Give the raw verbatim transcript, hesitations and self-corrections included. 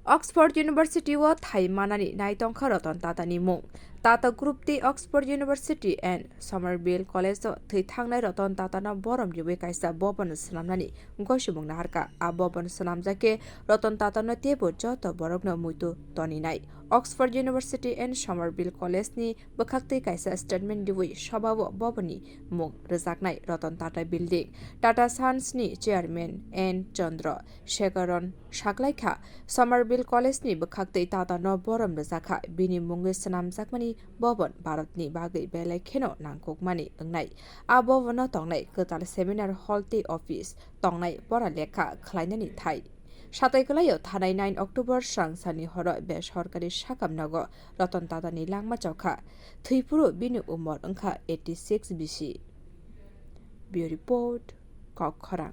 Oxford University o thai manani nai tongkha Ratan Tata ni mung. Tata Group tei Oxford University and Somerville College o thwi thangnai Ratan Tata no borom riwi kaisa bobon swnamnani goisubung naharkha. A bobon swnamjak khe Ratan Tata no teibo joto borok no muitu toninai. Oxford University and Somerville College ni bwkhaktwi kaisa statement riwi sobao boboni mung rwjaknai Ratan Tata Building, Tata Sons ni chairman N Chandra Sekharan saklaikha. Somerville College ni bwkhaktwi Tata no borom rwjakha. Bini mungwi swnamjakmani bobon Bharat ni bagwi belai kheno nangkukmani wngnai. A bobon no tongnai kwtal seminar hall tei office tongnai pora lekha khwlainani thai. Satai kwlaio thanai nine October swrang salni horo besorkari sakam nogo Ratan Tata ni langma chokha. Thwiphuru bini umor wngkha eighty six bisi. Bureau Report, Kok Khorang.